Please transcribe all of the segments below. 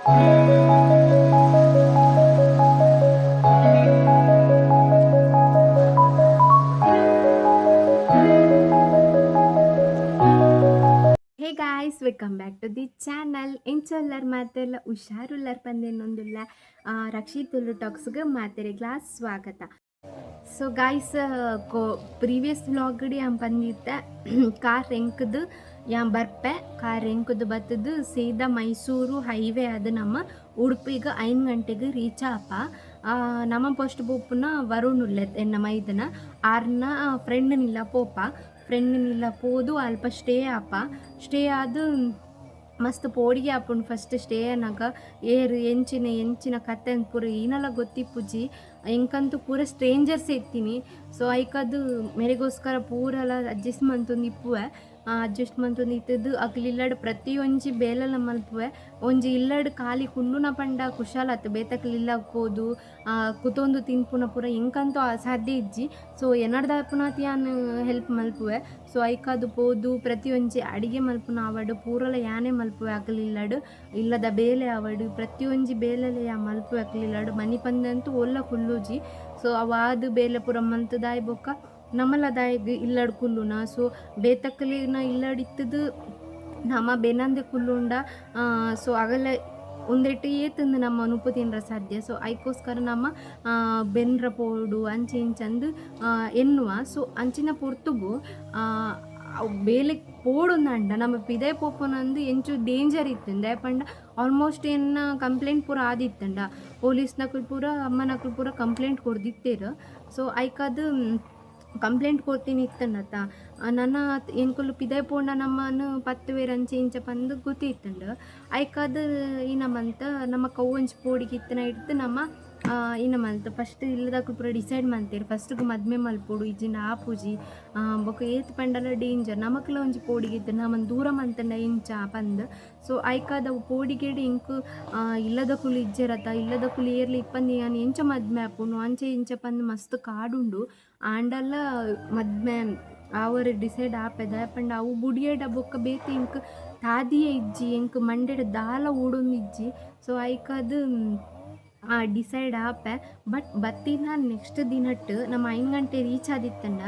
Hey guys, welcome back to the channel. ಎಂಚ ಉಲ್ಲರ್ ಮಾತೆಲ್ಲ? ಹುಷಾರುಲ್ಲರ್ ಪಂದೇನೊಂದುಲ್ಲ. ರಕ್ಷಿತ್ ತುಳು ಟಾಕ್ಸ್ಗೆ ಮಾತೆರೆಗ್ಲಾ ಸ್ವಾಗತ. ಸೊ ಗಾಯ್ಸ್, ಕೋ ಪ್ರೀವಿಯಸ್ ವ್ಲಾಗ್ಡ್ ಯಾನ್ ಪಂದಿತ್ತೆ, ಕಾರ್ ಎಂಕುದು ಯಾನ್ ಬರ್ಪೆ, ಕಾರ್ ಎಂಕುದು ಬತ್ತದು ಸೀದಾ ಮೈಸೂರು ಹೈವೇ ಅದು ನಮ್ಮ ಉಡುಪಿಗೆ 5 ಗಂಟೆಗೆ ರೀಚ್ ಆಪ. ನಮ್ಮ ಫಸ್ಟ್ ಪೋಪುನ ವರುಣ್ ಉಲ್ಲೆ, ಎನ್ನ ಮೈದನ. ಆರ್ನ ಫ್ರೆಂಡ್ನಿಲ್ಲ ಪೋಪ. ಫ್ರೆಂಡ್ನಿಲ್ಲ ಪೋದು ಅಲ್ಪ ಸ್ಟೇ ಆಪ. ಸ್ಟೇ ಆದು ಮಸ್ತ್ ಪೋಡಿಗೆ ಆಪುಂಡು. ಫಸ್ಟ್ ಸ್ಟೇ ಆನಗ ಏರ್, ಎಂಚಿನ ಎಂಚಿನ ಕತೆ ಅಂದ್ ಪೂರ ಏನಲ ಗೊತ್ತಿಪ್ಪುಜಿ. ಎಂಕಂತೂ ಪೂರ ಸ್ಟ್ರೇಂಜರ್ಸ್ ಇತ್ತೀನಿ. ಸೊ ಐಕದು ಮೇರೆಗೋಸ್ಕರ ಪೂರಲ ಅಡ್ಜಸ್ಟ್ ಮಂತೊಂದು ಇಪ್ಪುವೆ. ಅಡ್ಜಸ್ಟ್ ಮಂತೊಂದು ಇತ್ತದು ಅಕ್ಲ್ ಪ್ರತಿಯೊಂಜಿ ಬೇಲೆಲ ಮಲ್ಪುವೆ. ಒಂಜಿ ಇಲ್ಲಡ್ ಖಾಲಿ ಕುಲ್ಲುನ ಪಂಡ ಕುಶಾಲತ್. ಬೇತಕ್ಲ್ ಇಲ್ಲಗ್ ಪೋದು ಕುತೊಂದು ತಿನ್ಪುನ ಪೂರ ಎಂಕಂತೂ ಸಾಧ್ಯ ಇಜ್ಜಿ. ಸೊ ಎನ್ನಡ್ದಾಪುನಾತ್ ಯಾನ್ ಹೆಲ್ಪ್ ಮಲ್ಪುವೆ. ಸೊ ಐಕಾದ್ ಪೋದು ಪ್ರತಿಯೊಂಜಿ ಅಡಿಗೆ ಮಲ್ಪುನ ಆವಡ್, ಪೂರಲ ಯಾನೇ ಮಲ್ಪುವೆ. ಅಕ್ಲ್ ಇಲ್ಲಡ್ ಇಲ್ಲದ ಬೇಲೆ ಆವಡ್, ಪ್ರತಿಯೊಂಜಿ ಬೇಲೆಲ ಯಾನ್ ಮಲ್ಪುವೆ. ಅಕ್ಲ್ ಇಲ್ಲಡ್ ಮನಿಪಂದೆ ಅಂತೂ ಓಲ್ಲ ಕುಲ್ಲುಜಿ. ಸೊ ಅವಾದ್ ಬೇಲೆ ಪೂರ ಮಂತುದಾಯ್ ಬೊಕ್ಕ ನಮಲ ದಾಯೆಗ್ ಇಲ್ಲಡ್ ಕುಲ್ಲುನ? ಸೊ ಬೇತಕ್ಲೆನ ಇಲ್ಲಡ್ ಇತ್ತುದು ನಮ ಬೆನಂದೆ ಕುಲ್ಲುಂಡ, ಸೊ ಅಗಲ ಉಂದೆಟ್ ಏತುಂದು ನಮ್ಮ ನುಪ್ಪು ತಿನ್ರ ಸಾಧ್ಯ? ಸೊ ಐಕೋಸ್ಕರ ನಮ್ಮ ಬೆನ್ರ ಪೋಡು, ಅಂಚೆ ಇಂಚಂದು ಎನ್ನುವ. ಸೊ ಅಂಚಿನ ಪೊರ್ತುಗು ಅವು ಬೇಲೆ ಪೋಡುಂದಂಡ ನಮ್ಮ ಪಿದಯ್ ಪೋಪುನಂದು ಎಂಚು ಡೇಂಜರ್ ಇತ್ತುಂಡು. ದಾಯೆ ಪಂಡ ಆಲ್ಮೋಸ್ಟ್ ಎನ್ನ ಕಂಪ್ಲೇಂಟ್ ಪೂರ ಆದಿತ್ತಂಡ. ಪೊಲೀಸ್ನಕುಲು ಪೂರ, ಅಮ್ಮನಕುಲು ಪೂರ ಕಂಪ್ಲೇಂಟ್ ಕೊರ್ದಿತ್ತೆರ್. ಸೊ ಐಕಾದ್ ಕಂಪ್ಲೇಂಟ್ ಕೊರ್ತೀನಿ ಇತ್ತಂಡತ್ತ. ನನ ಎಂಕುಲು ಪಿದಯ್ ಪೋಂಡ ನಮ್ಮನ್ ಪತ್ತುವೆರ್, ಅಂಚೆ ಇಂಚ ಪಂದ್ ಗೊತ್ತಿತ್ತುಂಡು. ಐಕಾದ್ ಇನ ಮಂತ ನಮಕ್ ಅವು ಒಂಜಿ ಪೋಡಿಗೆ ಇತ್ತಿನ ಇಡ್ದು ನಮ್ಮ ಇನ ಮಲ್ತ್ ಫಸ್ಟ್ ಇಲ್ಲದಕುಲು ಪೂರ ಡಿಸೈಡ್ ಮಲ್ತೆರ್, ಫಸ್ಟ್ಗೆ ಮದ್ಮೆ ಮಲ್ಪೊಡು, ಇಜ್ಜಿಂಡ ಆಪುಜಿ, ಬೊಕ ಏತ್ ಪಂಡಲ ಡೇಂಜರ್, ನಮಕ್ಲ ಒಂಜಿ ಪೋಡಿಗೆ ಇತ್ತು, ನಮನ್ ದೂರ ಮಂತಂಡ ಎಂಚ ಪಂದ್. ಸೊ ಐಕಾದ್ ಅವು ಪೋಡಿಗೆಡ್ ಎಂಕ್ ಇಲ್ಲದಕುಲು ಇಜ್ಜೆರತ, ಇಲ್ಲದಕುಲು ಏರ್ಲ ಇಪ್ಪಂದೆ ಯಾನ್ ಎಂಚ ಮದ್ಮೆ ಆಪುನು, ಅಂಚೆ ಇಂಚ ಪಂದ್ ಮಸ್ತ್ ಕಾಡುಂಡು. ಆಂಡಲ ಮದ್ಮೆ ಆವರೆ ಡಿಸೈಡ್ ಆಪೆ. ದಾಯೆ ಪಂಡ ಅವು ಬುಡಿಯೆಡ ಬೊಕ್ಕ ಬೇತೆ ಎಂಕ್ ತಾದಿಯೇ ಇಜ್ಜಿ, ಎಂಕ್ ಮಂಡೆಡ್ ದಾಲ ಓಡೊಂದಿಜ್ಜಿ. ಸೊ ಐಕಾದ್ ಡಿಸೈಡ್ ಆಪೆ. ಬಟ್ ಬತ್ತಿನ ನೆಕ್ಸ್ಟ್ ದಿನಟ್ ನಮ್ಮ 5 ಗಂಟೆ ರೀಚ್ ಆದಿತ್ತಂಡ,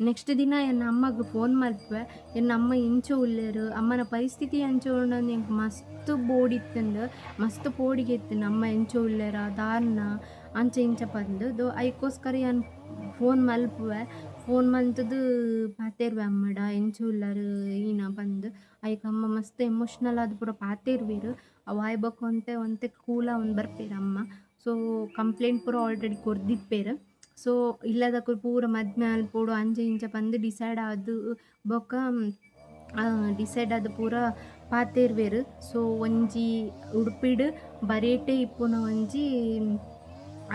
ನೆಕ್ಸ್ಟ್ ದಿನ ಎನ್ನ ಅಮ್ಮಗ್ ಫೋನ್ ಮಲ್ಪುವೆ. ಎನ್ನ ಅಮ್ಮ ಎಂಚ ಉಲ್ಲೆರ್, ಅಮ್ಮನ ಪರಿಸ್ಥಿತಿ ಎಂಚ ಉಂಡು, ಎಂಕ್ ಮಸ್ತ್ ಬೋಡಿತ್ತುಂಡು, ಮಸ್ತ್ ಪೋಡಿಗೆ ಇತ್ತುಂಡು, ಅಮ್ಮ ಎಂಚ ಉಲ್ಲೆರ ದಾನ್ನ, ಅಂಚ ಇಂಚ ಪಂದ್. ಐಕೋಸ್ಕರ ಯಾನ್ ಫೋನ್ ಮಲ್ಪುವೆ. ಫೋನ್ ಮಲ್ತುದು ಪಾತೆರುವೆ, ಅಮ್ಮಡ ಎಂಚ ಉಲ್ಲರ್ ಈನ ಪಂದ್. ಐಕ್ ಅಮ್ಮ ಮಸ್ತ್ ಎಮೋಷ್ನಲ್ ಆದ್ ಪೂರ ಪಾತೆರುವೆರ್. ಅವು ಆಯ್ ಬೊಕ ಒಂತೆ ಒಂತೆ ಕೂಲ್ ಆವೊಂದು ಬರ್ಪೆರ್ ಅಮ್ಮ. ಸೊ ಕಂಪ್ಲೇಂಟ್ ಪೂರ ಆಲ್ರೆಡಿ ಕೊರ್ದಿಪ್ಪೆರ್. ಸೊ ಇಲ್ಲದಕುಲು ಪೂರ ಮದ್ಮೆ ಮಲ್ಪೊಡು, ಅಂಚ ಇಂಚ ಪಂದ್ ಡಿಸೈಡ್ ಆದ್ ಬೊಕ್ಕ ಡಿಸೈಡ್ ಆದ್ ಪೂರ ಪಾತೆರುವೆರ್. ಸೊ ಒಂಜಿ ಉಡುಪಿಡ್ ಬರೇಟೆ ಇಪ್ಪುನ ಒಂಜಿ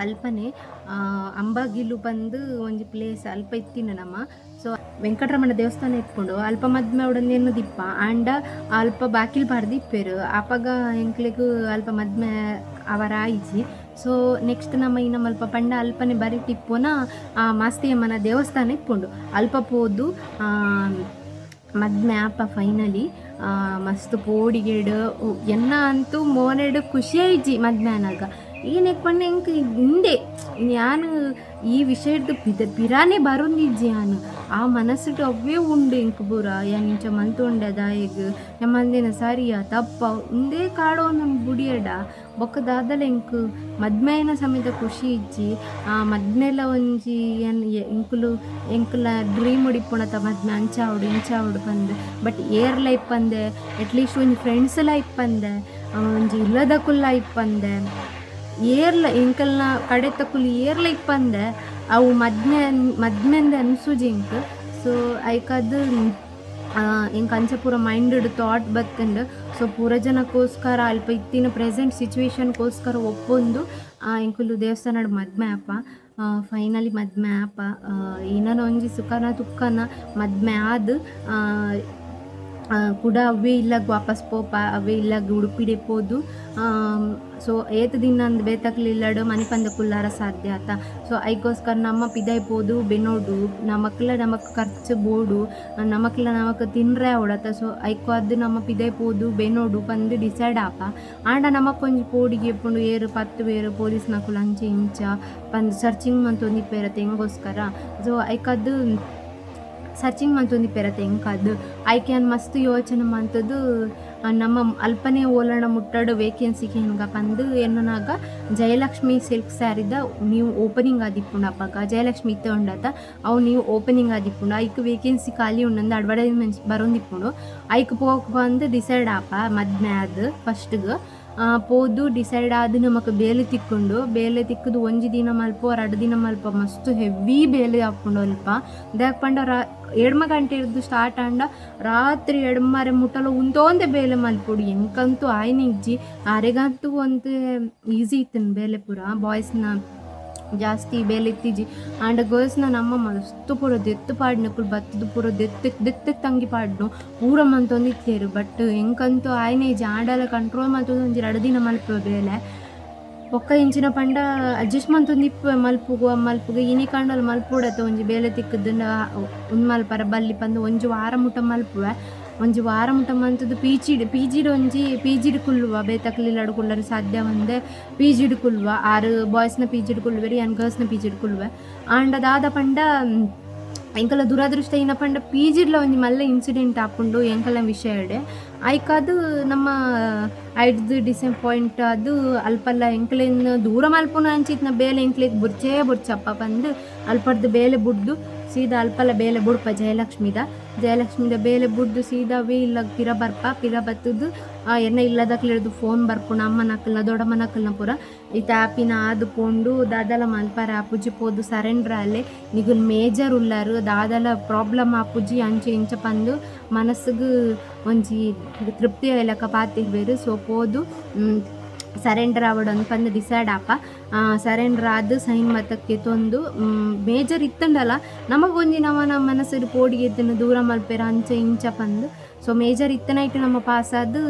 ಅಲ್ಪನೆ ಅಂಬಾಗಿಲು ಪಂದ್ ಒಂಜಿ ಪ್ಲೇಸ್, ಅಲ್ಪ ಇತ್ತಿನ ನಮ. ಸೊ ವೆಂಕಟರಮಣ ದೇವಸ್ಥಾನ ಇಪ್ಪುಂಡು, ಅಲ್ಪ ಮದ್ಮೆ ಆವೊಡಂದ್ ಎನ್ನುದಿಪ್ಪ. ಆಂಡ ಅಲ್ಪ ಬಾಕಿಲ್ ಪಾಡ್ದ್ ಇಪ್ಪೆರ್. ಅಪಗ ಎಂಕ್ಲೆಗ್ ಅಲ್ಪ ಮದ್ಮೆ ಅವರ ಆಯಿಜಿ. ಸೊ ನೆಕ್ಸ್ಟ್ ನಮ್ಮ ಇನ್ನ ಮಲ್ಪ ಪಂಡ ಅಲ್ಪನೆ ಬರಿಟ್ ಇಪ್ಪುನ ಮಾಸ್ತಿಯಮ್ಮನ ದೇವಸ್ಥಾನ ಇಪ್ಪುಂಡು, ಅಲ್ಪ ಪೋದು ಮದ್ಮೆ ಆಪ ಫೈನಲಿ. ಮಸ್ತ್ ಪೋಡಿಗೆಡ್, ಎನ್ನ ಅಂತೂ ಮೋನೆಡ್ ಖುಷಿ ಆಯ್ಜಿ ಮದ್ಮೆ ಆನಗ. ಏನೆಕ್ ಪಂಡ ಎಂಕ್ ಇಂದೆ ಯಾನ್ ಈ ವಿಷಯದ ಪಿದ ಪಿರಾನೆ ಬರೊಂದಿಜ್ಜಿ. ಯಾನ್ ಆ ಮನಸ್ಸುಡು ಅವ್ವೇ ಉಂಡು ಎಂಕ್ ಪೂರ. ಯಾನ್ ಇಂಚ ಮಲ್ತೊಂಡೆ ದಾಯೆಗ್, ಯಾನ್ ಮಲ್ದಿನ ಸರಿಯಾ ತಪ್ಪ, ಉಂದೇ ಕಾಡೊಂದುಂಡು ಬುಡಿಯಡ. ಬೊಕ್ಕ ದಾದಲ ಎಂಕ್ ಮದ್ಮೆ ಆಯಿನ ಸಮೇತ ಖುಷಿ ಇಜ್ಜಿ. ಆ ಮದ್ಮೆಲ ಒಂಜಿ ಯಾನ್ ಎಂಕುಲು ಎಂಕುಲ ಡ್ರೀಮ್ ಇಪ್ಪುನತ, ಮದ್ಮೆ ಅಂಚ ಆವೊಡು, ಇಂಚ ಆವೊಡು ಪಂದ್. ಬಟ್ ಏರ್ಲ ಇಪ್ಪಂದೆ, ಅಟ್ಲೀಸ್ಟ್ ಒಂಜಿ ಫ್ರೆಂಡ್ಸ್ ಲ ಇಪ್ಪಂದೆ, ಒಂಜಿ ಇಲ್ಲದಕುಲ್ಲ ಇಪ್ಪಂದೆ, ಏರ್ಲ ಎಂಕಲ್ನ ಕಡೆತಕುಲು ಏರ್ಲ ಇಪ್ಪಂದೆ ಅವು ಮದ್ಮೆ ಮದ್ಮೆಂದ್ ಅನ್ಸುಜಿ ಎಂಕ್. ಸೊ ಐಕಾದ್ ಎಂಕ್ ಅಂಚ ಪೂರ ಮೈಂಡ್ ಥಾಟ್ ಬತ್ತುಂಡು. ಸೊ ಪೂರ ಜನಕ್ಕೋಸ್ಕರ, ಅಲ್ಪ ಇತ್ತಿನ ಪ್ರೆಸೆಂಟ್ ಸಿಚುವೇಶನ್ಗೋಸ್ಕರ ಒಪ್ಪೊಂದು ಎಂಕುಲು ದೇವಸ್ಥಾನಡ್ ಮದ್ಮೆ ಆಪ. ಫೈನಲಿ ಮದ್ಮೆ ಆಪ. ಏನನ ಒಂಜಿ ಸುಖನ ತುಕ್ಕನ ಮದ್ಮೆ ಆದ್. ಕುಡ ಅವ್ವೇ ಇಲ್ಲಗ್ ವಾಪಸ್ ಪೋಪ, ಅವೇ ಇಲ್ಲಗ್ ಉಡುಪಿಡೆ ಪೋದು. ಸೊ ಏತ್ ದಿನ ಅಂದ್ ಬೇತಕ್ಲ್ ಇಲ್ಲಡ್ ಮನಿಪಂದೆ ಕುಲ್ಲಾರ ಸಾಧ್ಯ ಅತ್ತ. ಸೊ ಐಕೋಸ್ಕರ ನಮ್ಮ ಪಿದಾಯಿ ಪೋದು ಬೆನೊಡು, ನಮಕ್ಲ ನಮಕ್ ಖರ್ಚು ಬೋಡು, ನಮಕ್ಲ ನಮಕ್ ತಿನ್ರೆ ಆವೊಡತ್ತ. ಸೊ ಐಕಾದ್ ನಮ್ಮ ಪಿದಾಯಿ ಪೋದು ಬೆನೊಡು ಪಂದ್ ಡಿಸೈಡ್ ಆಪ. ಆಂಡ ನಮಕೊಂಜಿ ಪೋಡಿಗೆ ಇಪ್ಪುಂಡು, ಏರ್ ಪತ್ತುವೆರ್ ಪೊಲೀಸ್ನಕುಲು ಅಂಚ ಇಂಚ ಪಂದ್ ಸರ್ಚಿಂಗ್ ಮಂತೊಂದಿಪ್ಪೆರತ್ತ ಎಂಗೋಸ್ಕರ. ಸೊ ಐಕಾದ್ ಸರ್ಚಿಂಗ್ ಮಂತೊಂದಿಪ್ಪೆರತ್ತ ಎಂಕಾದ್. ಐಕ್ ಯಾನ್ ಮಸ್ತ್ ಯೋಚನೆ ಮಂತುದು ನಮ್ಮ ಅಲ್ಪನೆ ಓಲಂಡ ಮುಟ್ಟಡ್ ವೇಕೆನ್ಸಿ ಕೇನ್ಗ ಪಂದ್ ಎನ್ನುನಗ ಜಯಲಕ್ಷ್ಮಿ ಸಿಲ್ಕ್ ಸ್ಯಾರಿದ ನ್ಯೂ ಓಪನಿಂಗ್ ಆದಿಪ್ಪುಂಡು. ಅಪಗ ಜಯಲಕ್ಷ್ಮಿ ಇತ್ತೆ ಉಂಡತ, ಅವು ನ್ಯೂ ಓಪನಿಂಗ್ ಆದಿಪ್ಪುಂಡು. ಐಕ್ ವೇಕೆನ್ಸಿ ಖಾಲಿ ಉಂಡಂದ್ ಅಡ್ವರ್ಟೈಸ್ಮೆಂಟ್ಸ್ ಬರೊಂದಿಪ್ಪುಂಡು. ಐಕ್ ಪೋಕ್ ಪಂದ್ ಡಿಸೈಡ್ ಆಪ. ಮದ್ಮೆ ಆದ್ ಫಸ್ಟ್ಗ್ ಪೋದು ಡಿಸೈಡ್ ಆದ್ ನಮಕ್ ಬೇಲೆ ತಿಕ್ಕುಂಡು. ಬೇಲೆ ತಿಕ್ಕುದು ಒಂಜಿ ದಿನ ಮಲ್ಪ, ರಡ್ಡ್ ದಿನ ಮಲ್ಪ, ಮಸ್ತ್ ಹೆವಿ ಬೇಲೆ ಆಪುಂಡು ಅಲ್ಪ. ದಾಯೆ ಪಂಡ ಎಡ್ಮ ಗಂಟೆರ್ದ್ ಸ್ಟಾರ್ಟ್ ಆಂಡ ರಾತ್ರಿ ಎಡ್ಮರೆ ಮುಟ್ಟಲ ಉಂತೊಂದೆ ಬೇಲೆ ಮಲ್ಪೊಡು. ಎಂಕಂತೂ ಆಯ್ನ ಇಜ್ಜಿ, ಆರೆಗಂತೂ ಒಂತೆ ಈಸಿ ಇತ್ತುಂಡು ಬೇಲೆ ಪೂರ. ಬಾಯ್ಸ್ನ ಜಾಸ್ತಿ ಬೇಲೆ ಇತ್ತಿಜಿ, ಆಂಡ ಗರ್ಲ್ಸ್ನ ನಮ್ಮ ಮಸ್ತ್ ಪೂರ ದೆತ್ತ್ ಪಾಡ್ನಕುಲು ಬತ್ತುದು ಪೂರ ದೆತ್ತ್ ದೆತ್ತ್ ತಂಗಿ ಪಾಡ್ನು ಪೂರ ಮಂತೊಂದು ಇತ್ತೆರ್. ಬಟ್ ಎಂಕಂತೂ ಆಯ್ನ ಇಜ್ಜಿ. ಆಂಡಲ ಕಂಟ್ರೋಲ್ ಮಲ್ತೊಂದು ಒಂಜಿ ರಡ್ಡ್ ದಿನ ಮಲ್ಪುವೆ ಬೇಲೆ. ಬೊಕ್ಕ ಎಂಚಿನ ಪಂಡ ಅಡ್ಜಸ್ಟ್ ಮಂತೊಂದು ಇಪ್ಪುವೆ ಮಲ್ಪುಗು ಮಲ್ಪುಗು. ಇನಿ ಕಂಡಲ ಮಲ್ಪೊಡತ್ತ, ಒಂಜಿ ಬೇಲೆ ತಿಕ್ಕುದುಂಡ ಉಂದು ಮಲ್ಪರ ಬಲ್ಲಿ ಪಂದ್ ಒಂಜಿ ವಾರ ಮುಟ್ಟ ಮಲ್ಪುವೆ. ಒಂಜಿ ವಾರ ಮುಟ್ಟ ಮಂತುದು ಪಿ ಜಿಡ್ ಒಂಜಿ ಪಿ ಜಿಡ್ ಕುಲ್ಲುವ. ಬೇತಕ್ಲ್ ಇಲ್ಲಡ್ ಕುಲ್ಲರೆ ಸಾಧ್ಯ ಒಂದೆ ಪಿ ಜಿಡ್ ಕುಲ್ಲುವ. ಆರು ಬಾಯ್ಸ್ನ ಪಿ ಜಿಡ್ ಕುಲ್ಲುವೆರ್, ಯಾನ್ ಗರ್ಲ್ಸ್ನ ಪಿ ಜಿಡ್ ಕುಲ್ಲುವೆ. ಆಂಡ ದಾದ ಪಂಡ ಎಂಕಲ ದುರದೃಷ್ಟ ಏನ ಪಂಡ ಪಿ ಜಿಡ್ಲ ಒಂಜಿ ಮಲ್ಲ ಇನ್ಸಿಡೆಂಟ್ ಆಪುಂಡು ಎಂಕಲ್ನ ವಿಷಯಡ್. ಐಕಾದ್ ನಮ್ಮ ಐಡ್ದ್ ಡಿಸಪಾಯಿಂಟ್ ಆದ್ ಅಲ್ಪಲ್ಲ ಎಂಕಲೆನ್ ದೂರ ಮಲ್ಪುನ ಅಂಚಿತ್ತಿನ ಬೇಲೆ ಎಂಕ್ಲೆಗ್ ಬೊರ್ಚೇ ಬೊರ್ಚಪ್ಪ ಪಂದ್ ಅಲ್ಪರ್ದ್ ಬೇಲೆ ಬುಡ್ದು ಸೀದಾ ಅಲ್ಪಲ ಬೇಲೆ ಬುಡ್ಪ. ಜಯಲಕ್ಷ್ಮಿದ ಜಯಲಕ್ಷ್ಮಿದ ಬೇಲೆ ಬುಡ್ದು ಸೀದಾ ಅವೇ ಇಲ್ಲಗ್ ಪಿರ ಬರ್ಪ. ಪಿರ ಬತ್ತುದು ಎನ್ನ ಇಲ್ಲದಕ್ಲೆರ್ದ್ ಫೋನ್ ಬರ್ಪುಂಡು, ಅಮ್ಮನಕಲ್ನ ದೊಡ್ಡಮ್ಮನಕಲ್ನ ಪೂರ. ಇತ್ತೆ ಆಪಿನ ಆದ್ ಪೋಂಡು, ದಾದಲ ಮಲ್ಪರೆ ಆಪುಜಿ, ಪೋದು ಸರೆಂಡರ್ ಆಲೆ, ನಿಗುಲ್ ಮೇಜರ್ ಉಲ್ಲರ್, ದಾದಲ ಪ್ರಾಬ್ಲಮ್ ಆಪುಜಿ ಅಂಚ ಇಂಚ ಪಂದ್ ಮನಸ್ಸುಗು ಒಂಜಿ ತೃಪ್ತಿ ಆಯಿಲೆಕ ಪಾತೆರ್ವೆರ್. ಸೊ ಪೋದು ಸರೆಂಡರ್ ಆವೊಡು ಪಂದ್ ಡಿಸೈಡ್ ಆಪ. ಸರೆಂಡರ್ ಆದ್ ಸೈನ್ ಮಾತ ಕೆತೊಂದು ಮೇಜರ್ ಇತ್ತುಂಡಲ ನಮಗೊಂಜಿ ನಮನ ಮನಸ್ಸುಡು ಪೋಡಿಗೆ ಇತ್ತುಂಡು ದೂರ ಮಲ್ಪೆರ ಅಂಚ ಇಂಚ ಪಂದ್. ಸೊ ಮೇಜರ್ ಇತ್ತನೈಟ್ ನಮ್ಮ ಪಾಸ್ ಆದ್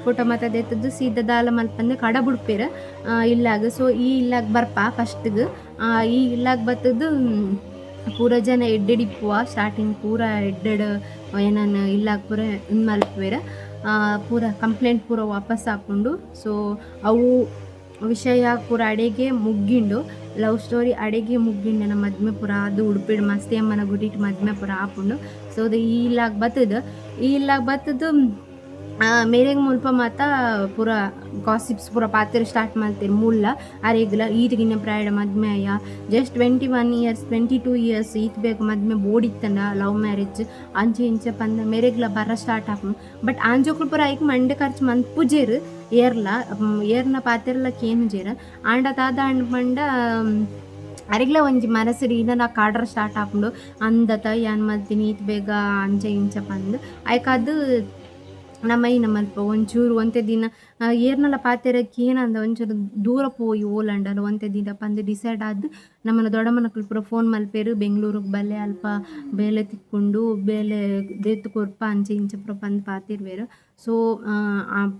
ಫೋಟೋ ಮಾತ ದೆತ್ತುದು ಸೀದಾ ದಾಲ ಮಲ್ಪಂದೆ ಕಡ ಬುಡ್ಪೆರ್ ಇಲ್ಲಾಗ್. ಸೊ ಈ ಇಲ್ಲಾಗ್ ಬರ್ಪ ಫಸ್ಟ್ಗ್. ಈ ಇಲ್ಲಾಗ್ ಬತ್ತುದು ಪೂರ ಜನ ಎಡ್ಡೆಡ್ ಇಪ್ಪುವ. ಸ್ಟಾರ್ಟಿಂಗ್ ಪೂರ ಎಡ್ಡೆಡ್ ಏನನ್ ಇಲ್ಲಾಗ್ ಪೂರ ಉಂದು ಮಲ್ಪುವೆರ್. ಪೂರ ಕಂಪ್ಲೇಂಟ್ ಪೂರ ವಾಪಸ್ ಆಪುಂಡು. ಸೊ ಅವು ವಿಷಯ ಪೂರ ಅಡೆಗೆ ಮುಗ್ಗಿಂಡು, ಲವ್ ಸ್ಟೋರಿ ಅಡೆಗೆ ಮುಗ್ಗಿಂಡು. ನಮ್ಮ ಮದ್ಮೆ ಪೂರ ಅದು ಉಡುಪಿಡ್ ಮಸ್ತಿ ಅಮ್ಮನ ಗುಡಿಟ್ ಮದ್ಮೆ ಪೂರ ಆಪುಂಡು. ಸೊ ಅದು ಈ ಇಲ್ಲಾಗ್ ಬತ್ತುದು, ಈ ಇಲ್ಲಾಗ್ ಬತ್ತುದು ಮೇರೆಗ್ ಮುಲ್ಪ ಮಾತ ಪೂರ ಗಾಸಿಪ್ಸ್ ಪೂರ ಪಾತೆರ ಸ್ಟಾರ್ಟ್ ಮಲ್ತೆರ್ ಮುಲ್ಲ. ಅರೆಗ್ಲ ಈತ್ಗಿನ ಪ್ರಾಯಡ್ ಮದ್ಮೆ ಆಯ, ಜಸ್ಟ್ 21 ಇಯರ್ಸ್ 22 ಇಯರ್ಸ್, ಈತ್ ಬೇಗ ಮದ್ಮೆ ಬೋಡಿತ್ತಂಡ, ಲವ್ ಮ್ಯಾರೇಜ್ ಅಂಚೆ ಇಂಚ ಪಂದ್ ಮೇರೆಗ್ಲ ಬರ ಸ್ಟಾರ್ಟ್ ಆಪುಂಡು. ಬಟ್ ಆಂಜೋಕುಲು ಪೂರ ಐಕ್ ಮಂಡೆ ಖರ್ಚು ಮನ್ಪುಜೆರ್, ಏರ್ಲ ಏರ್ನ ಪಾತೆರ್ಲ ಕೇನುಜೆರ್. ಆಂಡ ದಾದ ಆಂಡ್ ಪಂಡ ಅರೆಗ್ಲ ಒಂಜಿ ಮನಸ್ಸುಡು ಇನನ ಕಾಡ್ರ ಸ್ಟಾರ್ಟ್ ಆಪುಂಡು, ಅಂದತ ಯಾನ್ ಮಲ್ತಿನಿ ಈತ್ ಬೇಗ ಅಂಚ ಇಂಚ ಪಂದ್. ಐಕಾದ್ ನಮ್ಮ ಐನ ಮಲ್ಪ ಒಂಚೂರು ಒಂತೆ ದಿನ ಏರ್ನಲ ಪಾತೆರ ಕೇನಂದ ಒಂಚೂರು ದೂರ ಪೋಯಿ ಓಲಂಡಲ ಒಂತೆ ದಿನ ಪಂದ್ ಡಿಸೈಡ್ ಆದ್ ನಮ್ಮನ ದೊಡ್ಡಮ್ಮನಕುಲು ಪೂರ ಫೋನ್ ಮಲ್ಪೆರ್, ಬೆಂಗಳೂರುಗ್ ಬಲ್ಲೆ, ಅಲ್ಪ ಬೇಲೆ ತಿಕ್ಕುಂಡು, ಬೇಲೆ ದೇತ್ ಕೊರ್ಪ ಅಂಚ ಇಂಚ ಪೂರ ಪಂದ್ ಪಾತೆರ್ವೆರ್. ಸೊ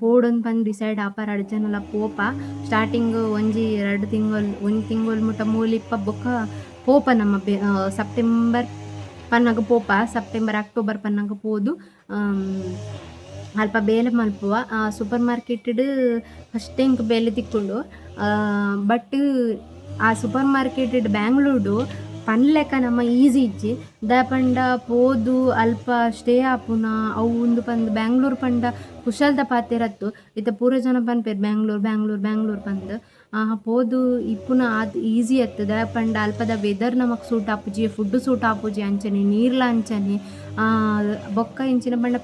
ಪೋಡೊಂದು ಪಂದ್ ಡಿಸೈಡ್ ಆಪ, ರಡ್ಡ್ ಜನಲ ಪೋಪ. ಸ್ಟಾರ್ಟಿಂಗ್ ಒಂಜಿ ರಡ್ಡ್ ತಿಂಗೊಲ್ ಒಂಜಿ ತಿಂಗೊಲ್ ಮುಟ್ಟ ಮೂಲು ಇಪ್ಪ, ಬೊಕ್ಕ ಪೋಪ. ನಮ್ಮ ಸೆಪ್ಟೆಂಬರ್ ಪನ್ನಗ ಪೋಪ, ಸೆಪ್ಟೆಂಬರ್ ಅಕ್ಟೋಬರ್ ಪನ್ನಗ ಪೋದು ಅಲ್ಪ ಬೇಲೆ ಮಲ್ಪುವ. ಸೂಪರ್ ಮಾರ್ಕೆಟ್ಡ್ ಫಸ್ಟ್ ಎಂಕ್ ಬೇಲೆ ತಿಕ್ಕುಂಡು. ಬಟ್ ಆ ಸೂಪರ್ ಮಾರ್ಕೆಟ್ಡ್ ಬ್ಯಾಂಗ್ಳೂರ್ಡು ಪನ್ಲೆಕ ನಮ್ಮ ಈಸಿ ಇಜ್ಜಿ. ದಾಯೆ ಪಂಡ ಪೋದು ಅಲ್ಪ ಸ್ಟೇ ಆಪುನ ಅವು ಉಂದು ಪಂದ್. ಬ್ಯಾಂಗ್ಳೂರ್ ಪಂಡ ಕುಶಲ್ದ ಪಾತೆರತ್ತ್. ಇತ್ತೆ ಪೂರ ಜನ ಪನ್ಪೆರ್ ಬ್ಯಾಂಗ್ಳೂರ್ ಬ್ಯಾಂಗ್ಳೂರ್ ಬ್ಯಾಂಗ್ಳೂರ್ ಪಂದ್. ಪೋದು ಇಪ್ಪುನ ಆತ್ ಈಸಿ ಅತ್ತ್. ದಾಯೆ ಪಂಡ ಅಲ್ಪದ ವೆದರ್ ನಮಕ್ ಸೂಟ್ ಆಪುಜಿ, ಫುಡ್ ಸೂಟ್ ಆಪುಜಿ, ಅಂಚನೆ ನೀರ್ಲ ಅಂಚನೆ. ಬೊಕ್ಕ ಎಂಚಿನ ಪಂಡ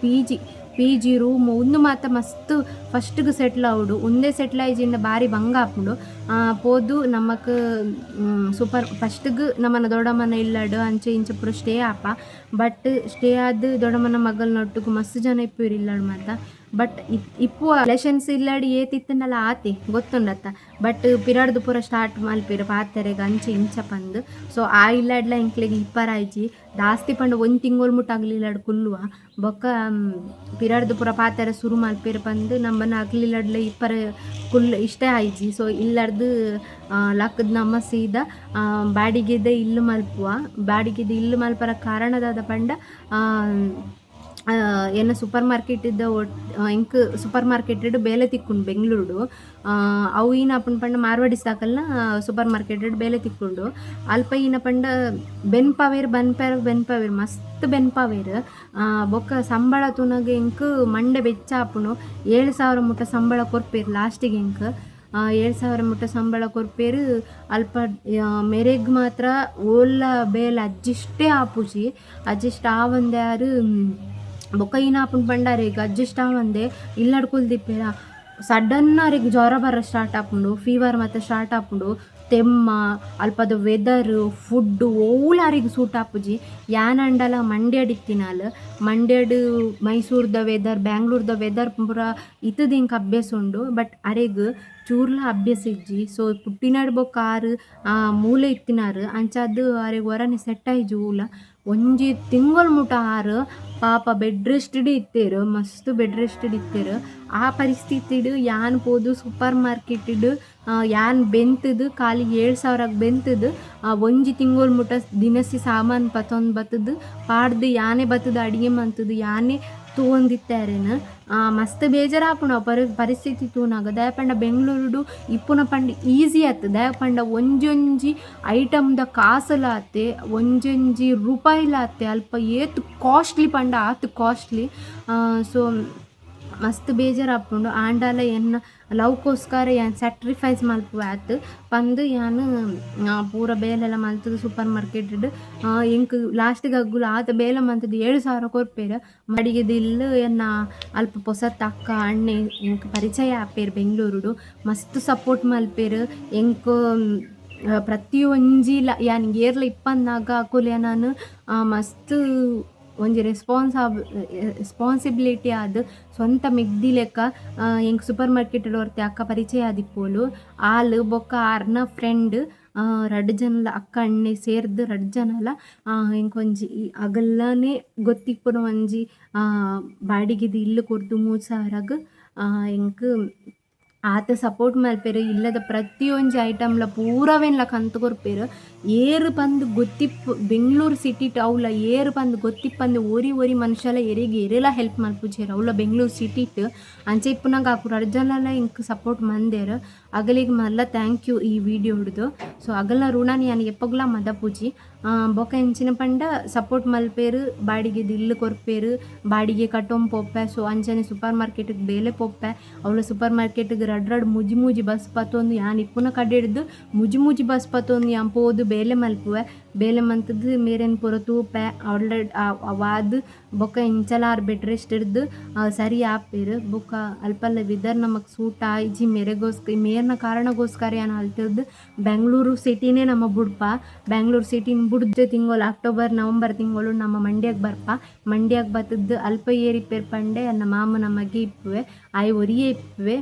ಪಿ ಜಿ ರೂಮ್ ಉಂದು ಮಾತ ಮಸ್ತ್ ಫಸ್ಟ್ಗ್ ಸೆಟ್ಲ್ ಆವೊಡು. ಉಂದೇ ಸೆಟ್ಲ್ ಆಯಿಜಿಂಡ ಬಾರಿ ಬಂಗ ಆಪುಂಡು. ಪೋದು ನಮಕ್ ಸೂಪರ್ ಫಸ್ಟ್ಗ್ ನಮನ ದೊಡ್ಡಮ್ಮನ ಇಲ್ಲಡ್ ಅಂಚ ಇಂಚ ಪೂರ ಸ್ಟೇ ಆಪ. ಬಟ್ ಸ್ಟೇ ಆದ್ ದೊಡ್ಡಮ್ಮನ ಮಗಲ್ನೊಟ್ಟುಗು ಮಸ್ತ್ ಜನ ಇಪ್ಪುವೆರ್ ಇಲ್ಲಡ್ ಮಾತ. But ಇಪ್ಪು ರಿಲೇಷನ್ಸ್ ಇಲ್ಲಡ್ ಏತಿತ್ತುಂಡಲ ಆತಿ ಗೊತ್ತುಂಡತ್ತ. ಬಟ್ ಪಿರಡ್ದು ಪೂರ ಸ್ಟಾರ್ಟ್ ಮಲ್ಪೆರ್ ಪಾತೆರೆಗ್ ಅಂಚ ಇಂಚ ಪಂದ್. ಸೊ ಆ ಇಲ್ಲಡ್ಲ ಎಂಕ್ಲೆಗ್ ಇಪ್ಪರಾಯ್ಜಿ ದಾಸ್ತಿ ಪಂಡ ಒಂಜಿ ತಿಂಗೊಲು ಮುಟ್ಟ ಅಗ್ಲ್ ಇಲ್ಲಡ್ ಕುಲ್ಲುವ. ಬೊಕ್ಕ ಪಿರಡ್ದು ಪೂರ ಪಾತೆರ ಸುರು ಮಲ್ಪೆರ್ ಪಂದ್ ನಮ್ಮನ ಅಗ್ಲ್ ಇಲ್ಲಡ್ಲ ಇಪ್ಪರೆ ಕುಲ್ಲು ಇಷ್ಟ ಆಯ್ಜಿ. ಸೊ ಇಲ್ಲಡ್ದು ಲಕ್ಕದ್ ನಮ್ಮ ಸೀದಾ ಬಾಡಿಗೆದ ಇಲ್ಲು ಮಲ್ಪುವ. ಬಾಡಿಗೆದ ಇಲ್ಲು ಮಲ್ಪರ ಕಾರಣ ದಾದ ಪಂಡ ಎನ್ನ ಸೂಪರ್ ಮಾರ್ಕೆಟ್ ಇದ್ದ ಎಂಕ್ ಸೂಪರ್ ಮಾರ್ಕೆಟ್ ಬೇಲೆ ತಿಕ್ಕುಂಡು ಬೆಂಗಳೂರು. ಅವು ಈನಪುಂಡು ಪಂಡ ಮಾರ್ವಾಡಿ ಸಾಕಲ್ನ ಸೂಪರ್ ಮಾರ್ಕೆಟ್ ಬೇಲೆ ತಿಕ್ಕುಂಡು. ಅಲ್ಪ ಈನ ಪಂಡ ಬೆನ್ಪವೇರ್ ಬನ್ಪೇರ್ ಬೆನ್ಪವೇರ್ ಮಸ್ತ್ ಬೆನ್ಪವೇರ್. ಬೊಕ್ಕ ಸಂಬಳ ತೂನಗ ಎಂಕ್ ಮಂಡೆ ಬೆಚ್ಚ ಆಪುಂಡು. 7000 ಮುಟ್ಟ ಸಂಬಳ ಕೊರ್ಪೆರ್ ಲಾಸ್ಟಿಗೆ ಎಂಕ್. 7000 ಮುಟ್ಟ ಸಂಬಳ ಕೊರ್ಪೆರ್. ಅಲ್ಪ ಮೆರೆಗ್ ಮಾತ್ರ ಓಲ್ಲ ಬೇಲೆ ಅಡ್ಜಸ್ಟೇ ಆಪುಜಿ. ಅಡ್ಜಸ್ಟ್ ಆವಂದೆ ಆರ್ ಬೊಕ್ಕ ಈನಾಪುಂಡು ಪಂಡ ಅರೆಗ್ ಅಡ್ಜಸ್ಟ್ ಆವಂದೆ ಇಲ್ಲಡ್ ಕುಲ್ದಿಪ್ಪೆರ. ಸಡನ್ ಅರೆಗ್ ಜ್ವರ ಬರ ಸ್ಟಾರ್ಟ್ ಆಪುಂಡು, ಫೀವರ್ ಮಾತ ಸ್ಟಾರ್ಟ್ ಆಪುಂಡು. ತೆಮ್ಮ ಅಲ್ಪದ ವೆದರ್ ಫುಡ್ ಓಲ ಅರೆಗ್ ಸೂಟ್ ಆಪುಜಿ. ಯಾನಂಡಲ ಮಂಡ್ಯಡ್ ಇತ್ತಿನಾಲ್. ಮಂಡ್ಯಡ್ ಮೈಸೂರ್ದ ವೆದರ್ ಬ್ಯಾಂಗ್ಳೂರ್ದ ವೆದರ್ ಪೂರ ಇತ್ತುದು ಎಂಕ್ ಅಭ್ಯಾಸ ಉಂಡು. ಬಟ್ ಅರೆಗ್ ಚೂರ್ಲ ಅಭ್ಯಾಸ ಇಜ್ಜಿ. ಸೊ ಪುಟ್ಟಿನಾಡ್ ಬೊಕ್ಕ ಆರ್ ಮೂಲೆ ಇತ್ತಿನಾರ್. ಅಂಚಾದ್ ಅರೆಗ್ ಒರನೆ ಸೆಟ್ ಆಯಿಜಿ ಓಲ. ಒಂಜಿ ತಿಂಗೊಲು ಮುಟ ಆರ್ ಪಾಪ ಬೆಡ್ ರೆಸ್ಟ್ ಇತ್ತೆರ್, ಮಸ್ತ್ ಬೆಡ್ ರೆಸ್ಟ್ ಇತ್ತೆರ್. ಆ ಪರಿಸ್ಥಿತಿಡ್ ಯಾನ್ ಪೋದು ಸೂಪರ್ ಮಾರ್ಕೆಟ್ ಯಾನ್ ಬೆಂತುದು ಖಾಲಿ 7000 ಬೆಂತುದು ಒಂಜಿ ತಿಂಗೊಲು ಮುಟ ದಿನಸಿ ಸಾಮಾನು ಪತೊಂದು ಬತ್ತುದು ಪಾಡ್ದು ಯಾನೆ ಬತ್ತುದು ಅಡಿಗೆ ಮಂತುದು ಯಾನೆ ತೂವೊಂದಿತ್ತೆರೆನ್. ಮಸ್ತ್ ಬೇಜಾರಾಪುಂಡು ಆ ಪರಿಸ್ಥಿತಿ ತೂನಗ. ದಾಯೆ ಪಂಡ ಬೆಂಗಳೂರುಡು ಇಪ್ಪುನ ಪಂಡ ಈಸಿ ಆತು. ದಾಯೆ ಪಂಡ ಒಂಜೊಂಜಿ ಐಟಮ್ದ ಕಾಸುಲಾತೆ ಒಂಜೊಂಜಿ ರೂಪಾಯಿಲಾತೆ ಅಲ್ಪ ಏತ್ ಕಾಸ್ಟ್ಲಿ ಪಂಡ ಆತ್ ಕಾಸ್ಟ್ಲಿ. ಸೊ ಮಸ್ತ್ ಬೇಜಾರಾಪುಂಡು. ಆಂಡಲ ಎನ್ನ ಲವ್ಗೋಸ್ಕರ ಯಾನ್ ಸ್ಯಾಕ್ರಿಫೈಸ್ ಮಲ್ಪುವೆ ಆತ್ ಪಂದ್ ಯಾನ್ ಪೂರ ಬೇಲೆಲ ಮಲ್ತುದು ಸೂಪರ್ ಮಾರ್ಕೆಟ್ ಎಂಕ್ ಲಾಸ್ಟಿಗ್ ಅಗುಲು ಆತ ಬೇಲೆ ಮಲ್ತುದು 7000 ಕೊರ್ಪೆರ್. ಮಡಿಗೆದ ಇಲ್ಲ್ ಎನ್ನ ಅಲ್ಪ ಪೊಸತ್ ಅಕ್ಕ ಅಣ್ಣೆ ಎಂಕ್ ಪರಿಚಯ ಆಪೆರ್ ಬೆಂಗಳೂರುಡು. ಮಸ್ತ್ ಸಪೋರ್ಟ್ ಮಲ್ಪೆರ್ ಎಂಕ್. ಪ್ರತಿಯೊಂಜಿಲ ಯಾನ್ ಏರ್ಲ ಇಪ್ಪಂದಾಗ ಅಕುಲು ಎನನ್ ಮಸ್ತ್ ಒಂಜಿ ರೆಸ್ಪಾನ್ಸಿಬಿಲಿಟಿ ಆದ್ ಸ್ವಂತ ಮೆಗ್ದಿ ಲೆಕ್ಕ. ಎಂಕ್ ಸೂಪರ್ ಮಾರ್ಕೆಟ್ ಒರ್ತಿ ಅಕ್ಕ ಪರಿಚಯ ಆದಿಪ್ಪೊಲು. ಆಲ್ ಬೊಕ್ಕ ಆರ್ನ ಫ್ರೆಂಡ್ ರಡ್ಡ್ ಜನಲ ಅಕ್ಕ ಅಣ್ಣೆ ಸೇರ್ದ್ ರಡ್ಡ್ ಜನಲ ಎಂಕ್ ಒಂಜಿ ಅಗಲ್ನೇ ಗೊತ್ತಿಪ್ಪುನ ಒಂಜಿ ಬಾಡಿಗೆದ ಇಲ್ಲ್ ಕೊರ್ದು 3000 ಎಂಕ್ ಆತ್ ಸಪೋರ್ಟ್ ಮಲ್ಪೆರ್. ಇಲ್ಲದ ಪ್ರತಿಯೊಂಜಿ ಐಟಮ್ಲ ಪೂರವೆನ್ಲ ಕಂತ್ ಕೊರ್ಪೆರ್. ಏರ್ ಪಂದ್ ಗೊತ್ತಿಪ್ಪು ಬೆಂಗಳೂರು ಸಿಟಿಟ್ ಅವ್ಲ ಏರ್ ಪಂದ್ ಗೊತ್ತಿಪ್ಪಂದ್ ಒರಿ ಒರಿ ಮನುಷ್ಯಲ ಎರೆಗ್ ಏರೆಲ ಹೆಲ್ಪ್ ಮಲ್ಪುಜೆರ್ ಅವ್ಲ ಬೆಂಗಳೂರು ಸಿಟಿಟ್. ಅಂಚ ಇಪ್ಪುನಗ ಅಕುಲು ರಡ್ಡ್ ಜನಲ ಎಂಕ್ ಸಪೋರ್ಟ್ ಮಂದೆರ್. ಅಗಲಿಗ್ ಮಲ್ಲ thank you ಈ ವಿಡಿಯೋ ಹಿಡ್ದು. ಸೊ ಅಗಲ್ನ ಋಣನ್ ಯಾನ್ ಎಪ್ಪಗ್ಲ ಮದಪುಜಿ. ಬೊಕ ಎಂಚಿನ ಪಂಡ ಸಪೋರ್ಟ್ ಮಲ್ಪೆರ್, ಬಾಡಿಗೆದ ಇಲ್ಲ್ ಕೊರ್ಪೆರ್, ಬಾಡಿಗೆ ಕಟ್ಟೊಂದು ಪೋಪೆ. ಸೊ ಅಂಚನೆ ಸೂಪರ್ ಮಾರ್ಕೆಟ್ ಬೇಲೆ ಪೋಪೆ. ಅವ್ಲ ಸೂಪರ್ ಮಾರ್ಕೆಟ್ ರಡ್ಡ್ ರಡ್ಡ್ ಮೂಜಿ ಮೂಜಿ ಬಸ್ ಪತ್ತೊಂದು ಯಾನ್ ಇಪ್ಪುನ ಕಡೆಡ್ದು ಮೂಜಿ ಮೂಜಿ ಬಸ್ ಪತ್ತೊಂದು ಯಾನ್ ಪೋದು ಬೇಲೆ ಮಲ್ಪುವೆ. ಬೇಲೆ ಮಂತುದು ಮೇರೆನ್ ಪೂರ ತೂಪೆ. ಅವ್ಲ ಅವಾದ್ ಬೊಕ ಎಂಚಲ ಆರ್ ಬೆಡ್ ರೆಸ್ಟ್ ಇರ್ದ್ ಸರಿ ಆಪೆರ್. ಬೊಕ ಅಲ್ಪಲ್ಲ ವೆದರ್ ನಮಕ್ ಸೂಟ್ ಆಯಿಜಿ. ಮೇರೆಗೋಸ್ಕರ ಮೇರ್ನ ಕಾರಣಗೋಸ್ಕರ ಯಾನ್ ಅಲ್ತುರ್ದು ಬೆಂಗಳೂರು ಸಿಟಿನೇ ನಮ ಬುಡ್ಪ. ಬೆಂಗಳೂರು ಸಿಟಿನ್ ಬುಡ್ದು ತಿಂಗೊಲು ಅಕ್ಟೋಬರ್ ನವಂಬರ್ ತಿಂಗೊಲು ನಮ್ಮ ಮಂಡ್ಯಗ್ ಬರ್ಪ. ಮಂಡ್ಯಗ್ ಬತ್ತುದು ಅಲ್ಪ ಏರಿಪ್ಪೆರ್ ಪಂಡೆ ಎನ್ನ ಮಾಮನ ಮಗೆ ಇಪ್ಪುವೆ, ಆಯೆ ಒರಿಯೇ ಇಪ್ಪುವೆ.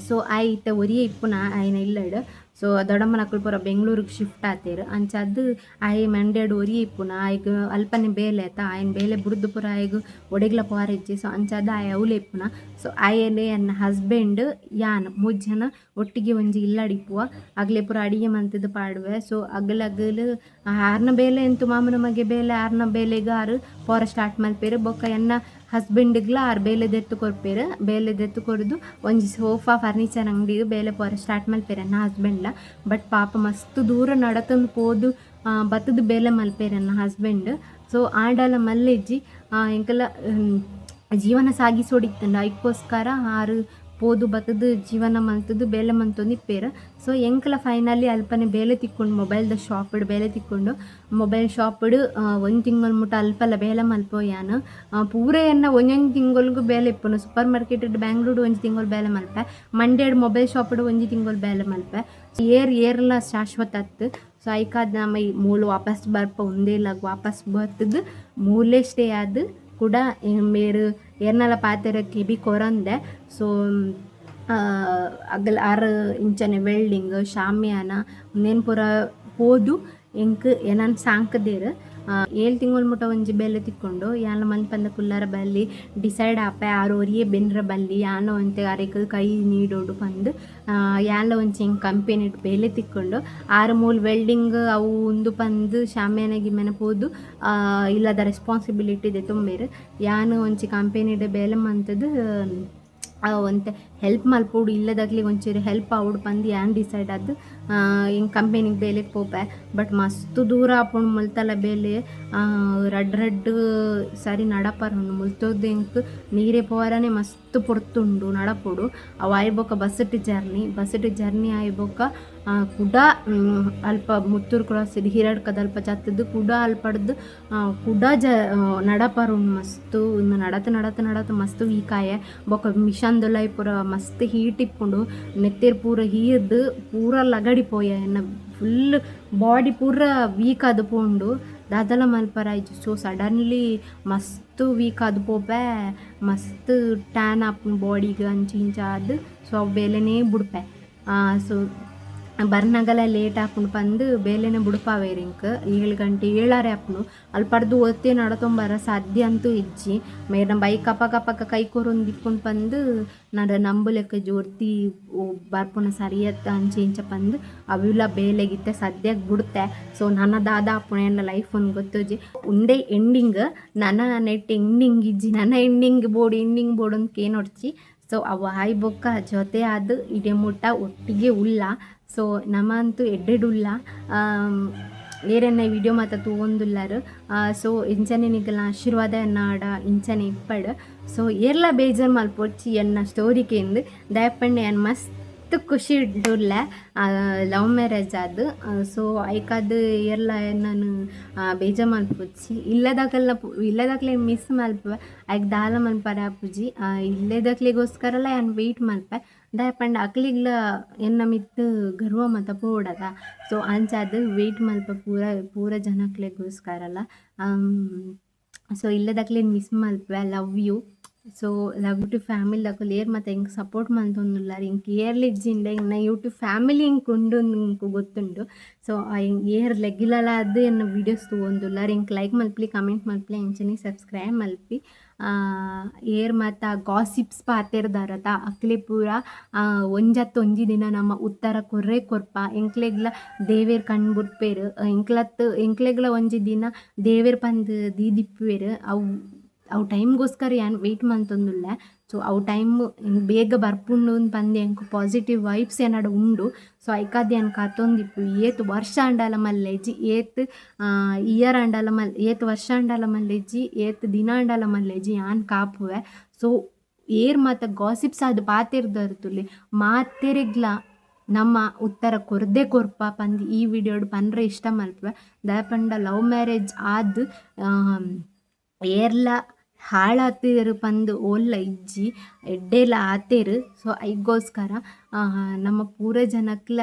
ಸೊ ಆಯೆ ಇತ್ತೆ ಒರಿಯೇ ಇಪ್ಪುನ ಆಯನ ಇಲ್ಲಡ್. ಸೊ ದೊಡ್ಡಮ್ಮನಕುಲು ಪೂರ ಬೆಂಗಳೂರಿಗೆ ಶಿಫ್ಟ್ ಆತೆರ್. ಅಂಚಾದ್ ಆಯೆ ಮಂಡ್ಯಡ್ ಒರಿಯೇ ಇಪ್ಪುನ. ಆಯಗ್ ಅಲ್ಪನೆ ಬೇಲೆ ಆತ, ಆಯನ ಬೇಲೆ ಬುಡ್ದು ಪೂರ ಆಯಗ್ ಒಡೆಗ್ಲ ಪೋವರೆ ಇಜ್ಜಿ. ಸೊ ಅಂಚಾದ್ ಆಯೆ ಅವ್ಲೇ ಇಪ್ಪುನ. ಸೊ ಆಯೆನೆ ಎನ್ನ ಹಸ್ಬೆಂಡ್ ಯಾನ್ ಮೂಜಿ ಜನ ಒಟ್ಟಿಗೆ ಒಂಜಿ ಇಲ್ಲಡ್ ಇಪ್ಪುವ. ಅಗ್ಲೆ ಪೂರ ಅಡಿಗೆ ಮಂತುದು ಪಾಡುವೆ. ಸೊ ಅಗಲ್ ಅಗಲ್ ಆರ್ನ ಬೇಲೆ ಎಂತು ಮಾಮನ ಮಗೆ ಬೇಲೆ ಆರ್ನ ಬೇಲೆಗ್ ಆರ್ ಪೋರ ಸ್ಟಾರ್ಟ್ ಮಲ್ಪೆರ್. ಬೊಕ್ಕ ಎನ್ನ ಹಸ್ಬೆಂಡ್ಗ್ಲ ಆರ್ ಬೇಲೆ ದೆತ್ತ್ ಕೊರ್ಪೆರ್. ಬೇಲೆ ದೆತ್ತ್ ಕೊರ್ದು ಒಂಜಿ ಸೋಫಾ ಫರ್ನಿಚರ್ ಅಂಗಡಿಗ್ ಬೇಲೆ ಪೋರ ಸ್ಟಾರ್ಟ್ ಮಲ್ಪೆರ್ ಎನ್ನ ಹಸ್ಬೆಂಡ್ಲ. ಬಟ್ ಪಾಪ ಮಸ್ತ್ ದೂರ ನಡತೊಂದು ಪೋದು ಬತ್ತುದು ಬೇಲೆ ಮಲ್ಪೆರ್ ಎನ್ನ ಹಸ್ಬೆಂಡ್. ಸೊ ಆಂಡಲ ಮಲ್ಲೆಜ್ಜಿ ಎಂಕಲ ಜೀವನ ಸಾಗಿಸೋಡಿತ್ತುಂಡ ಐಕ್ಕೋಸ್ಕರ ಆರ್ ಪೋದು ಬತ್ತುದು ಜೀವನ ಮಲ್ತುದು ಬೇಲೆ ಮಂತೊಂದು ಇಪ್ಪೆರ್. ಸೊ ಎಂಕಲ ಫೈನಲಿ ಅಲ್ಪನೆ ಬೇಲೆ ತಿಕ್ಕುಂಡು, ಮೊಬೈಲ್ದ ಶಾಪ್ಡ್ ಬೇಲೆ ತಿಕ್ಕುಂಡು. ಮೊಬೈಲ್ ಶಾಪ್ಡ್ ಒಂಜಿ ತಿಂಗೊಲು ಮುಟ ಅಲ್ಪಲ ಬೇಲೆ ಮಲ್ಪುವೆ ಯಾನ್. ಪೂರ ಎನ್ನ ಒಂಜೊಂಜಿ ತಿಂಗೊಲುಗು ಬೇಲೆ ಇಪ್ಪುಂಡು. ಸೂಪರ್ ಮಾರ್ಕೆಟ್ ಬ್ಯಾಂಗ್ಳೂರ್ಡ್ ಒಂಜಿ ತಿಂಗೊಲು ಬೇಲೆ ಮಲ್ಪೆ, ಮಂಡ್ಯಡ್ ಮೊಬೈಲ್ ಶಾಪ್ಡ್ ಒಂಜಿ ತಿಂಗೊಲು ಬೇಲೆ ಮಲ್ಪೆ. ಏರ್ ಏರ್ಲ ಶಾಶ್ವತ ಅತ್ತ್. ಸೊ ಐಕಾದ್ ನಮ ಮೂಲು ವಾಪಸ್ ಬರ್ಪ, ಉಂದೇ ಇಲ್ಲಗ್ ವಾಪಸ್ ಬತ್ತುದು ಮೂಲೇ ಸ್ಟೇ ಆದ್ ಕುಡ ಮೇರ್ ಏರ್ನಲ ಪಾತೆರ ಕೆಬಿ ಕೊರಂದೆ. ಸೊ ಅಗಲ್ ಆರ್ ಇಂಚನೆ ವೆಲ್ಡಿಂಗ್ ಶಾಮಿಯಾನ ಉಂದೆನ್ ಪೂರ ಪೋದು ಎಂಕ್ ಎನನ್ ಸಾಂಕ್ದೆರ್. 7 ತಿಂಗೊಲು ಮುಟ ಒಂಜಿ ಬೇಲೆ ತಿಕ್ಕೊಂಡು ಯಾನ್ಲ ಮನ್ಪಂದ ಕುಲ್ಲರ ಬಲ್ಲಿ ಡಿಸೈಡ್ ಆಪೆ. ಆರ್ ಒರಿಯೇ ಬೆನ್ರ ಬಲ್ಲಿ, ಯಾನ ಒಂತೆ ಅರೆಗ್ ಕೈ ನೀಡೋಡು ಪಂದ್ ಯಾನ್ಲ ಒಂಜಿ ಎಂಕ್ ಕಂಪೆನಿಡ್ ಬೇಲೆ ತಿಕ್ಕೊಂಡು. ಆರ್ ಮೂಲು ವೆಲ್ಡಿಂಗ್ ಅವು ಉಂದು ಪಂದ್ ಶಾಮಿಯಾನ ಗಿಮ್ಯಾನ ಪೋದು ಇಲ್ಲದ ರೆಸ್ಪಾನ್ಸಿಬಿಲಿಟಿ ದೆತೊಂಬೆರ್. ಯಾನ್ ಒಂಜಿ ಕಂಪೆನಿಡ್ ಬೇಲೆ ಮಂತುದು ಒಂತೆ ಹೆಲ್ಪ್ ಮಲ್ಪೊಡು, ಇಲ್ಲದಕ್ಲೆಗ್ ಒಂಚೂರು ಹೆಲ್ಪ್ ಆವೊಡು ಪಂದ್ ಯಾನ್ ಡಿಸೈಡ್ ಆದ್ ಎಂಕ್ ಕಂಪೆನಿಗ್ ಬೇಲೆಗ್ ಪೋಪೆ. ಬಟ್ ಮಸ್ತ್ ದೂರ ಆಪುಂಡು ಮುಲ್ತಲ ಬೇಲೆ. ರಡ್ಡ್ ರಡ್ಡ್ ಸರಿ ನಡಪರುಂಡು. ಮುಲ್ತೊರ್ದು ಎಂಕ್ ನೀರೇ ಪೋವರನೆ ಮಸ್ತ್ ಪೊರ್ತುಂಡು ನಡಪೊಡು. ಅವು ಆಯಿ ಬೊಕ್ಕ ಬಸ್ಟ್ ಜರ್ನಿ, ಬಸ್ಟ್ ಜರ್ನಿ ಆಯಿ ಬೊಕ್ಕ ಕುಡ ಅಲ್ಪ ಪುತ್ತೂರು ಕ್ರಾಸ್ ಹಿರಡ್ಕದಲ್ಪ ಜತ್ತ್‌ದ್ ಕುಡ ಅಲ್ಪಡ್ದ್ ಕುಡ ಜ ನಡಪರುಂಡು ಮಸ್ತ್. ಉಂದು ನಡತ್ ನಡತ್ ನಡತ್ ಮಸ್ತ್ ವೀಕ್ ಆಯೆ. ಬೊಕ್ಕ ಮಿಷನ್‌ದುಲಾಯಿ ಪೂರ ಮಸ್ತ್ ಹೀಟ್ ಇಪ್ಪುಂಡು. ನೆತ್ತೆರ್ ಪೂರ ಹೀರ್ದ್ ಪೂರ ಲಗಡಿ ಪೋಯ. ಎನ್ನ ಫುಲ್ ಬಾಡಿ ಪೂರ ವೀಕ್ ಆದ್ ಪೋಂಡು. ದಾದಲ ಮಲ್ಪರ ಆಯಿಜಿ. ಸೊ ಸಡನ್ಲಿ ಮಸ್ತ್ ವೀಕ್ ಆದ್ ಪೋಪೆ. ಮಸ್ತ್ ಟ್ಯಾನ್ ಆಪುಂಡು ಬಾಡಿಗ್ ಅಂಚ ಇಂಚ ಆದ್. ಸೊ ಅವು ಬೇಲೆನೇ ಬುಡ್ಪೆ. ಸೊ ಬರ್ನಗಲ ಲೇಟ್ ಆಪುಂಡು ಪಂದ್ ಬೇಲೆನೆ ಬುಡ್ಪಾವೆರ್ ಎಂಕ್. 7 ಗಂಟೆ 7:30 ಆಪುಂಡು. ಅಲ್ಪಡ್ದ್ ಒತ್ತೇ ನಡತೊಂಬರ ಸಾಧ್ಯ ಅಂತೂ ಇಜ್ಜಿ. ಮೇರ್ನ ಬೈಕ್ ಅಪಗ ಅಪಗ ಕೈ ಕೊರೊಂದು ಇಪ್ಪುಂಡು ಪಂದ್ ನಡ ನಂಬುಲೆಕ ಒರ್ತಿ ಬರ್ಪುನ ಸರಿಯತ್ತ ಅಂಚ ಇಂಚ ಪಂದ್ ಅವುಲ ಬೇಲೆಗಿತ್ತೆ ಸದ್ಯಗ್ ಬುಡ್ತೆ. ಸೊ ನನ ದಾದ ಆಪುಂಡು ಎನ್ನ ಲೈಫ್ ಒಂದ್ ಗೊತ್ತುಜಿ. ಉಂದೇ ಎಂಡಿಂಗ್, ನನ ನೆಟ್ ಎಂಡಿಂಗ್ ಇಜ್ಜಿ. ನನ ending board ending board ಅಂದ್ ಕೇನೊಡ್ಚಿ. ಸೊ ಅವು ಆಯಿ ಬೊಕ್ಕ ಜೊತೆ ಆದ್ ಇಡೆ ಮುಟ್ಟ ಒಟ್ಟಿಗೆ ಉಲ್ಲ. ಸೊ ನಮ ಅಂತೂ ಎಡ್ಡೆಡ್ ಉಲ್ಲ. ಏರೆನ್ನ ವಿಡಿಯೋ ಮಾತ ತೂವೊಂದುಲ್ಲರ್. ಸೊ ಇಂಚನೆ ನಿಕಲ್ನ ಆಶೀರ್ವಾದ ಎನ್ನಾಡ ಇಂಚನೆ ಇಪ್ಪಡ್. ಸೊ ಏರ್ಲ ಬೇಜಾರ್ ಮಲ್ಪೊಡ್ಚಿ ಎನ್ನ ಸ್ಟೋರಿ ಕೇಂದ್. ದಾಯೆ ಯಾನ್ ಮಸ್ತ್ ಖುಷಿ ಉಲ್ಲೆ ಲವ್ ಮ್ಯಾರೇಜ್ ಆದ್. ಸೊ ಐಕಾದ್ ಏರ್ಲ ಎನ್ನನ್ ಬೇಜಾರ್ ಮಲ್ಪೊಡ್ಚಿ. ಇಲ್ಲದಕಲ್ನ ಇಲ್ಲದಕ್ಲೆನ್ ಮಿಸ್ ಮಲ್ಪುವೆ, ಐಕ್ ದಾಲ ಮಲ್ಪರೆ ಆಪುಜಿ. ಇಲ್ಲದಕ್ಲೆಗೋಸ್ಕರಲ ಯಾನ್ ವೆಯ್ಟ್ ಮಲ್ಪೆ. ದಾಯೆ ಪಂಡ ಅಕ್ಲೆಗ್ಲ ಎನ್ನ ಮಿತ್ತ್ ಗರ್ವ ಮಾತ ಪೋವೊಡತ. ಸೊ ಅಂಚಾದ್ ವೆಯ್ಟ್ ಮಲ್ಪೆ ಪೂರ ಪೂರ ಜನಕ್ಲೆಗೋಸ್ಕರಲ. ಸೊ ಇಲ್ಲದಕ್ಲೆನ್ ಮಿಸ್ ಮಲ್ಪುವೆ. Love you. So love YouTube family ದಕುಲು ಏರ್ ಮಾತ ಎಂಕ್ ಸಪೋರ್ಟ್ ಮಲ್ತೊಂದುಲ್ಲಾರ್. ಎಂಕ್ ಏರ್ಲ ಇಜ್ಜಿಂಡ ಎನ್ನ ಯೂಟ್ಯೂಬ್ ಫ್ಯಾಮಿಲಿ ಎಂಕ್ ಉಂಡು ಎಂಕ್ ಗೊತ್ತುಂಡು. ಸೊ ಏರ್ ರೆಗ್ಯುಲರ್ ಆದ್ ಎನ್ನ ವೀಡಿಯೋಸ್ ತೂವೊಂದುಲ್ಲಾರ್, ಎಂಕ್ ಲೈಕ್ ಮಲ್ಪುಲೆ, ಕಮೆಂಟ್ ಮಲ್ಪುಲೆ, ಅಂಚನೆ ಸಬ್ಸ್ಕ್ರೈಬ್ ಮಲ್ಪಿ. ಏರ್ ಮಾತ ಗಾಸಿಪ್ಸ್ ಪಾತೆರ್ದಾರತ ಅಕ್ಲೆ ಪೂರ ಒಂಜತ್ತ್ ಒಂಜಿ ದಿನ ನಮ ಉತ್ತರ ಕೊರ್ರೆ ಕೊರ್ಪ. ಎಂಕ್ಲೆಗ್ಲ ದೇವೆರ್ ಕಣ್ ಬುಡ್ಪೆರ್. ಎಂಕ್ಲತ್ ಎಂಕ್ಲೆಗ್ಲ ಒಂಜಿ ದಿನ ದೇವೆರ್ ಪಂದ್ ದೀದಿಪ್ಪುವೆರ್. ಅವು ಅವು ಟೈಮ್ಗೋಸ್ಕರ ಯಾನ್ ವೆಯ್ಟ್ ಮಲ್ತೊಂದುಲ್ಲೆ. ಸೊ ಅವು ಟೈಮ್ ಬೇಗ ಬರ್ಪುಂಡು ಪಂದ್ ಎಂಕ್ ಪಾಸಿಟಿವ್ ವೈಬ್ಸ್ ಎನ್ನಡ ಉಂಡು. ಸೊ ಐಕಾದ್ ಯಾನ್ ಕಾತೊಂದಿಪ್ಪು. ಏತ್ ವರ್ಷ ಆಂಡಲ ಮಲ್ಲೆಜ್ಜಿ, ಏತ್ ಇಯರ್ ಆಂಡಲ ಮಲ್ ಏತ್ ವರ್ಷ ಆಂಡಲ ಮಲ್ಲೆಜ್ಜಿ, ಏತ್ ದಿನ ಆಂಡಲ ಮಲ್ಲೆಜ್ಜಿ, ಯಾನ್ ಕಾಪುವೆ. ಸೊ ಏರ್ ಮಾತ ಗಾಸಿಪ್ಸ್ ಆದ್ ಪಾತೆರ್ದಾರ್ ತೂಲೆ, ಮಾತೆರೆಗ್ಲ ನಮ್ಮ ಉತ್ತರ ಕೊರ್ದೆ ಕೊರ್ಪ ಪಂದ್ ಈ ವಿಡಿಯೋಡ್ ಪನ್ರೆ ಇಷ್ಟ ಮಲ್ಪುವೆ. ದಾಯೆ ಪಂಡ ಲವ್ ಮ್ಯಾರೇಜ್ ಆದ್ ಏರ್ಲ ಹಾಳಾತೆರ್ ಪಂದ್ ಓಲ್ಲ ಇಜ್ಜಿ, ಎಡ್ಡೆಲ ಆತೆರ್. ಸೊ ಐಗೋಸ್ಕರ ನಮ್ಮ ಪೂರ ಜನಕ್ಲ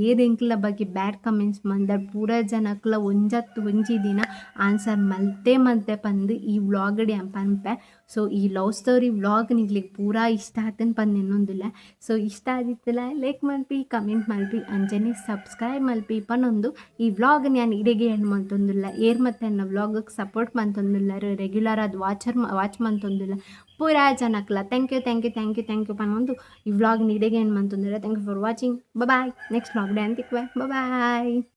ಏರ್ ಎಂಕ್ಲ ಬಗ್ಗೆ ಬ್ಯಾಡ್ ಕಮೆಂಟ್ಸ್ ಮಲ್ದರ್ ಪೂರ ಜನಕ್ಲ ಒಂಜತ್ತ್ ಒಂಜಿ ದಿನ ಆನ್ಸರ್ ಮಲ್ತೆ ಮಲ್ತೆ ಪಂದ್ ಈ ವ್ಲಾಗ್ ಡ್ ಯಾನ್ ಪನ್ಪೆ. ಸೊ ಈ love story vlog ನಿಕ್ಲೆಗ್ ಪೂರ ಇಷ್ಟ ಆತುಂಡು ಪಂದ್ ಎನ್ನೊಂದುಲ್ಲೆ. ಸೊ ಇಷ್ಟ ಆದಿತ್ತುಂಡ ಲೈಕ್ ಮಲ್ಪಿ, ಕಮೆಂಟ್ ಮಲ್ಪಿ, ಅಂಚನೆ ಸಬ್ಸ್ಕ್ರೈಬ್ ಮಲ್ಪಿ ಪನೊಂದು ಈ ವ್ಲಾಗ್ ಯಾನ್ ಇಡೆಗೆ ಎಂಡ್ ಮಲ್ತೊಂದುಲ್ಲೆ. ಏರ್ ಮತ್ತ ಎನ್ನ ವ್ಲಾಗ್ ಸಪೋರ್ಟ್ ಮಲ್ತೊಂದುಲ್ಲೆರ್, ರೆಗ್ಯುಲರ್ ಆದ್ ವಾಚ್ ಮಲ್ತೊಂದುಲ್ಲೆ ಪೂರ ಜನಕ್ಲ thank you, thank you, thank you, thank you ಪನೊಂದು ಈ ವ್ಲಾಗ್ ಇಡೆಗೆ ಎಂಡ್ ಮಲ್ತೊಂದುಲ್ಲೆ. Thank you for watching. Bye. Next vlog ಡ್ ಯಾನ್ ತಿಕ್ಕುವೆ. ಬಾಯ್.